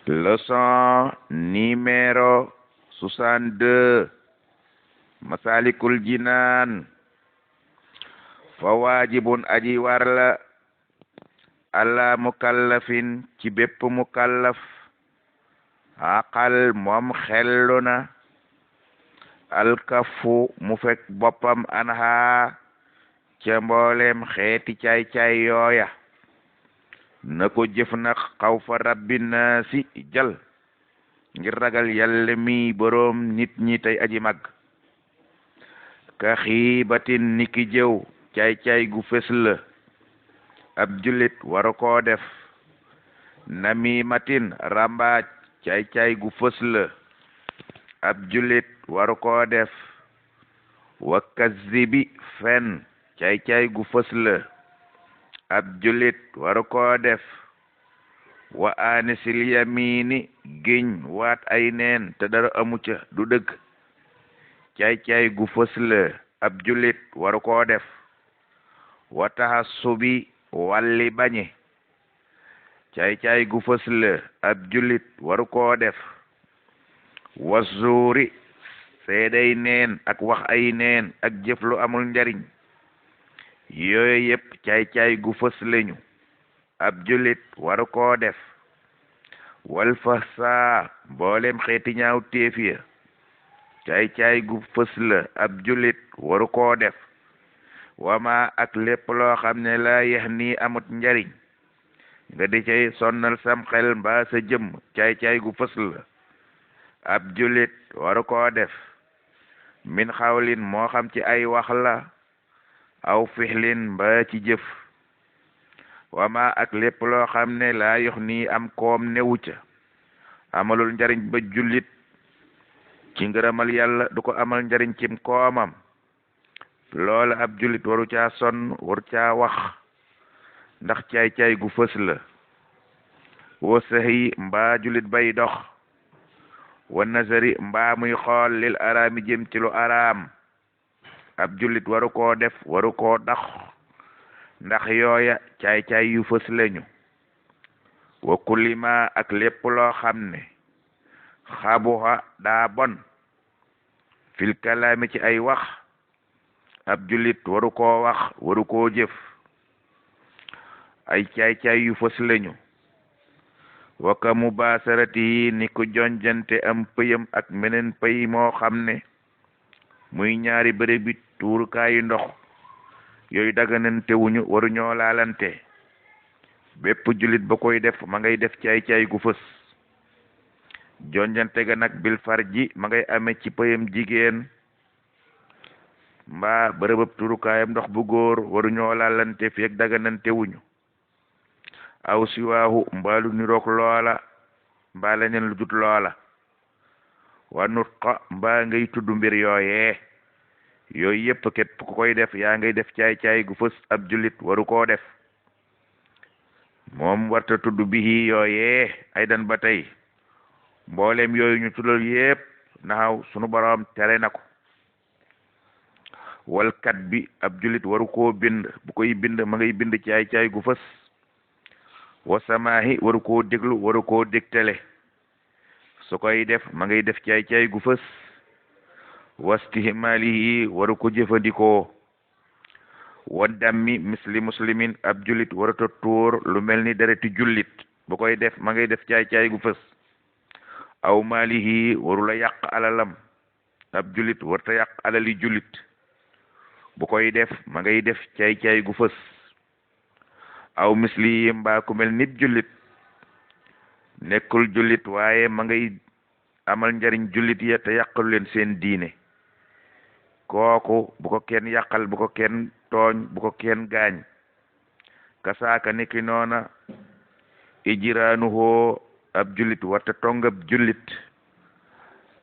Leçon numéro 62 Masalikul Jinaan fa waajibun aji war la ala mukallafin ci bépp mukallaf aqal moom xellu na alkafu mu fekk boppam anha ca mboolem xeeti caay-caay yooya na ko jëf nag xaw fa rabbi naasi jal ngir ragal yàlla mi boroom nit ñi tey aji mag ka xiibatin niki jëw caay-caay gu fës la ab julit waru koo def namimatin rambaaj caay-caay gu fës la ab julit waru koo def wa kazibi fen caay-caay gu fës la ab julit waru koo def wa anisil yamini giñ waat ay neen te dara amu ca du dëgg caay-caay gu fës la ab julit waru koo def wa tahassubi walli bañe caay-caay gu fës la ab julit waru koo def wa zuuri seeday neen ak wax ay neen ak jëf lu amul njariñ yooyu yëpp caay-caay gu fës lañu ab julit waru koo def wal fahsa mboolem xeeti ñaaw téef ya caay-caay gu fës la ab julit waru koo def wama ak lépp loo xam ne la yex nii amut njariñ nga di cay sonnal sam xel mbaa sa jëmm caay-caay gu fës la ab julit waru koo def min xawlin moo xam ci ay wax la aw fixlin mbaa ci jëf wama ak lépp loo xam ne laa yox nii am koom newu ca amalul njariñ ba jullit ci ngërëmal yàlla du ko amal njariñ cim koomam loola ab jullit waru caa sonn waru caa wax ndax caay-caay gu fës la wa sahi mbaa jullit bay dox wa nazari mbaa muy xool lil araami jëm ci lu araam ab jullit waru koo def waru koo dox ndax yooya caay-caay yu fës lañu wa kulima ak lépp loo xam ne xabuha daa bon fil kalaami ci ay wax ab jullit waru koo wax waru koo jëf ay caay-caay yu fës lañu waka mubasarati yi ni ko jonjante am pëyam ak meneen pëy moo xam ne muy ñaari bërëb bi tuurukaayu ndox yooyu daganante wuñu waru ñoo laalante bépp jullit ba koy def ma ngay def caay-caay gu fës jonjante ga nag bil farji ma ngay amee ci pëyam jigéen mbaa bërëbëb turukaayam ndox bu góor waru ñoo laalante fi ak daganante wuñu aw siwaahu mbaalu niroog loola mbaa leneen lu dut loola wa nutqa mbaa ngay tudd mbir yooyee yooyu yëpp képp ku koy def yaa ngay def caay-caay gu fës ab jullit waru koo def moom warta tudd bihi yooyee ay dan ba tey mboolem yooyu ñu tuddal yépp naxaw sunu boroom tere na ko walkat bi ab jullit waru koo bind bu koy bind ma ngay bind caay-caay gu fës wa samaahi waru koo déglu waru koo dégtale su koy def ma ngay def caay-caay gu fës wastihmaalihi waru ko jëfandikoo wa dammi misli muslimin ab jullit warata tuur lu mel ni dereti jullit bu koy def ma ngay def caay-caay gu fës aw maalihi waru la yàq alalam ab jullit warata yàq alali jullit bu koy def ma ngay def caay-caay gu fës aw misli mbaa ku mel nit jullit nekkul jullit waaye ma ngay amal njariñ jullit ya te yàqalu leen seen diine kooku bu ko kenn yàqal bu ko kenn tooñ bu ko kenn gaañ kasaaka niki noona ijiraanuhoo ab jullit warta tongab jullit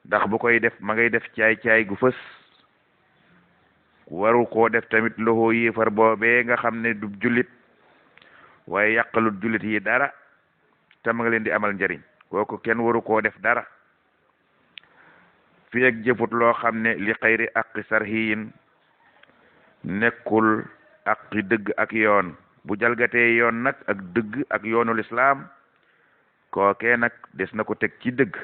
ndax bu koy def ma ngay def caay-caay gu fës waru koo def tamit loxo yéefar boobee nga xam ne du jullit waaye yàqalut jullit yi dara te ma nga leen di amal njariñ kooku kenn waru koo def dara fi ak jëfut loo xam ne li xayri aqi sarhiyin nekkul aqi dëgg ak yoon bu jalgatee yoon nag ak dëgg ak yoonul islaam kookee nag des na ko teg ci dëgg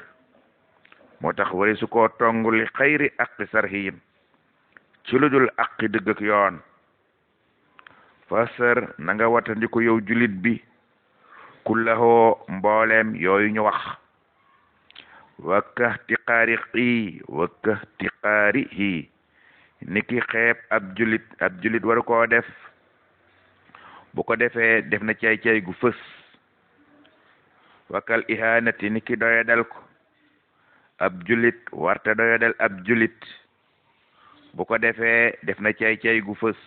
moo tax wari su koo tongu li xayri aqi sarhiyin ci lu dul aqi dëgg ak yoon fasar na nga watandiku yow julit bi kullahoo mbooleem yooyu ñu wax wakka tiqaari hii niki xeeb ab julit waru koo def bu ko defee def na cay gu fës wakal ihanati niki doyadal ko ab julit warta doyadal ab julit bu ko defee def na cay gu fës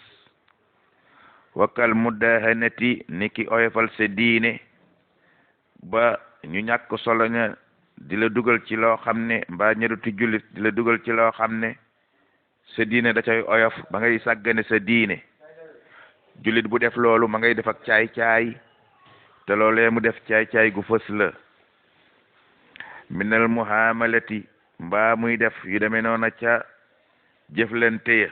wakal mudahanati niki oyofal sa diine ba ñu ñàkk solo ña di la dugal ci loo xam ne mbaa ñeruti julit di la dugal ci loo xam ne sa diine da cay oyof ba ngay sàggane sa diine julit bu def loolu ma ngay def ak caay-caay te loolee mu def caay-caay gu fës la minal muhamalati mbaa muy def yu demee noona ca jëflante ya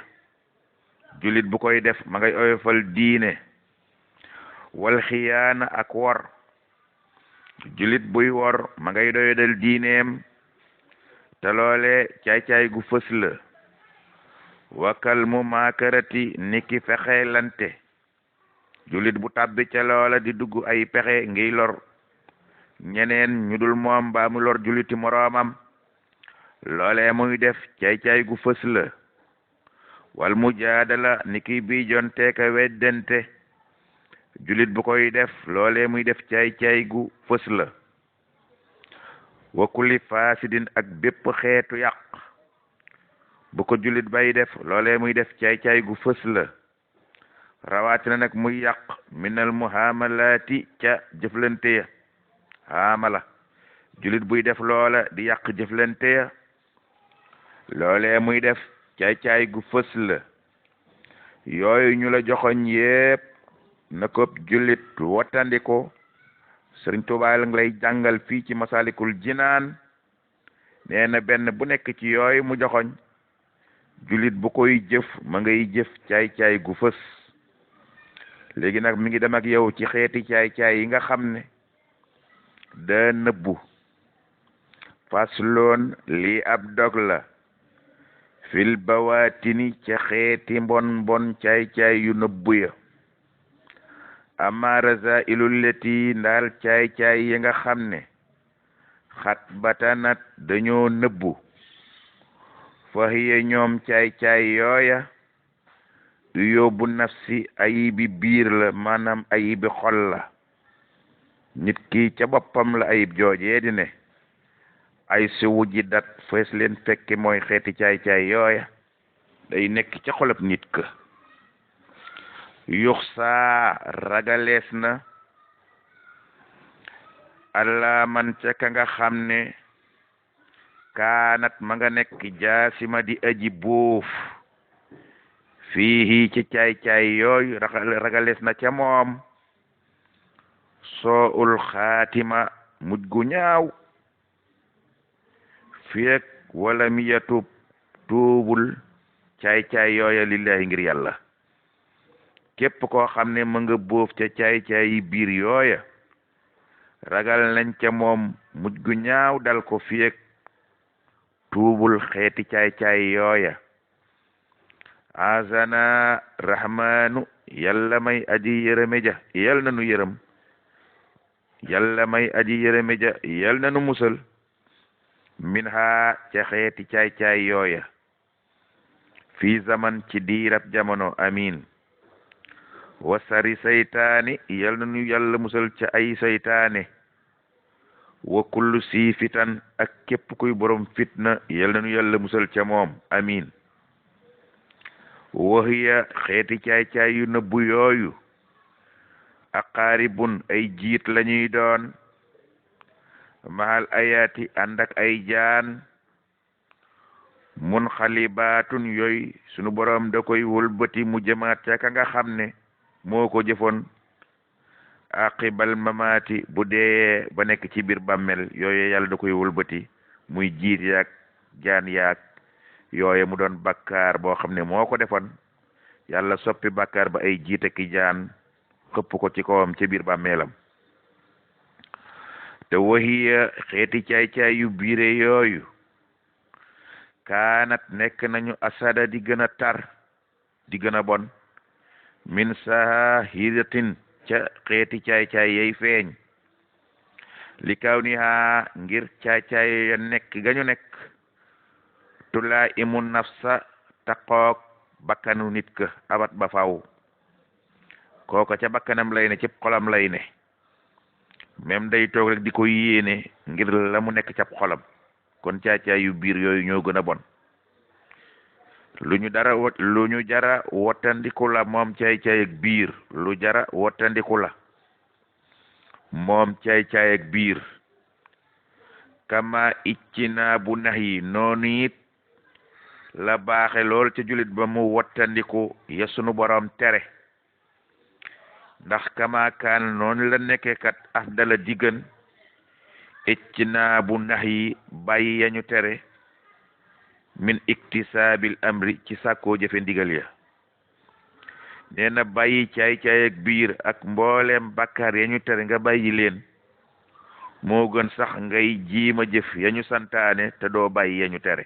julit bu koy def ma ngay oyofal diine wal xiyaana ak wor julit buy wor ma ngay doyadal diineem te loole caay-caay gu fës la wakal mu maakarati niki fexeelante julit bu tàbbi ca loola di dugg ay pexe ngiy lor ñeneen ñu dul moom ba mu lor juliti moroomam loolee muy def caay-caay gu fës la wal mujaadala niki bi jonteeka weddente julit bu koy def loolee muy def caay-caay gu fës la wa kulli fasidin ak bépp xeetu yàq bu ko julit bay def loolee muy def caay-caay gu fës la rawatina nag muy yàq minal muhamalati ca jëflante ya hamala julit buy def loola di yàq jëflante ya loolee muy def caay-caay gu fës la yooyu ñu la joxoñ yépp na ko julit wattandiko Sëriñ Tuubaa la lay jàngal fii ci Masalikul Jinaan nee na benn bu nekk ci yooyu mu joxoñ julit bu koy jëf ma ngay jëf caay-caay gu fës léegi nag mi ngi dem ak yow ci xeeti caay-caay yi nga xam ne da nëbbu fasloon lii ab dog la fil bawaatini ca xeeti mbon caay-caay yu nëbbu ya amma razailul lati ndaal caay-caay yi nga xam ne xat batanat dañoo nëbbu fa hiya ñoom caay-caay yooya du yóbbu nafsi ayibi biir la maanaam ayibi xol la nit ki ca boppam la ayib joojee di ne ay si wujji dat fees leen fekke mooy xeeti caay-caay yooya day nekk ca xolab nit ka yux saa ragalees na allah man ca ka nga xam ne kaanat ma nga nekk jaasima di aji boof fii ci caay-caay yooyu ragalees na ca moom soo ul xaatima mujj gu ñaaw fiek wala mi yatub tuubul caay-caay yooya lillahi ngir yàlla képp koo xam ne ma nga boof ca caay-caay yi biir yooya ragal nañ ca moom mujj gu ñaaw dal ko fiek tuubul xeeti caay-caay yooya azana rahmanu yàlla may aji yërëme ja yal na nu yërëm yàlla may aji yërëme ja yal na nu musal min ha ca xeeti caay-caay yooya fi zaman ci diirab jamono amin wasari saytaani yal na nu yàlla musal ca ay saytaane wa kullu si fitan ak képp kuy borom fitna yal na nu yàlla musal ca moom amin waxiya xeeti caay-caay yu nëbbu yooyu aqaaribun ay jiit lañuy doon mahal ayaati ànd ak ay jaan mun xalibaatun yooyu sunu borom da koy wëlbati mu jëmaat ca ka nga xam ne moo ko jëfoon aqibal mamaati bu dee ba nekk ci biir bàmmel yooyu yàlla da koy wëlbati muy jiit yaag jaan yaag yooye mu doon bakkaar boo xam ne moo ko defoon yàlla soppi bakkaar ba ay jiite ki jaan xëpp ko ci kawam ci biir bàmmeelam te wahiya xeeti caay-caay yu biire yooyu kaanat nekk nañu asada di gën a tar di gën a bon min saahidatin ca xeeti caay-caay yay feeñ li kaw ni haa ngir caay-caay ya nekk gañu nekk tulaa imu nafsa taqoog bakkanu nit ka abat ba faw kooka ca bakkanam lay ne ci xolam lay ne même day toog rek di ko yéene ngir la mu nekk ca xolam kon caay-caay yu biir yooyu ñoo gën a bon lu ñu jara wottandiku la moom caay-caay ak biir lu jara wottandiku la moom caay-caay ak biir kama iccina bu nax yi noonu it la baaxe lool ca julit ba mu wottandiku ya sunu borom tere ndax kama kaan noonu la nekke kat afdala diggan iccina bu nax yi bàyyi yañu tere min iktisaabil amri ci sàkkoo jëfe ndigal ya nee na bàyyi caay-caay ak biir ak mbooleem bàkkaar yañu tere nga bàyyi leen moo gën sax ngay jiima jëf yañu santaane te doo bàyyi yañu tere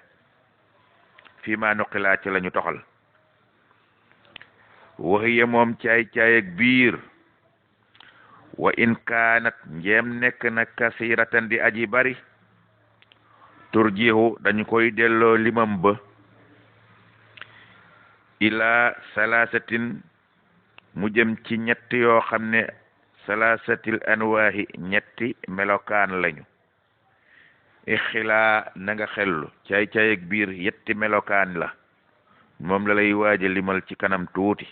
fii maa nuqilaa ci lañu toxal waxiya moom caay-caay ak biir wa in kaanat njeem nekk na kasiratan di aji bari turjihu dañu koy delloo limam ba ila salasatin mu jëm ci ñett yoo xam ne salasatil anwaahi ñetti melokaan lañu ixilaa na nga xellu caay-caay ak biir yetti melokaan la moom la lay waaja limal ci kanam tuuti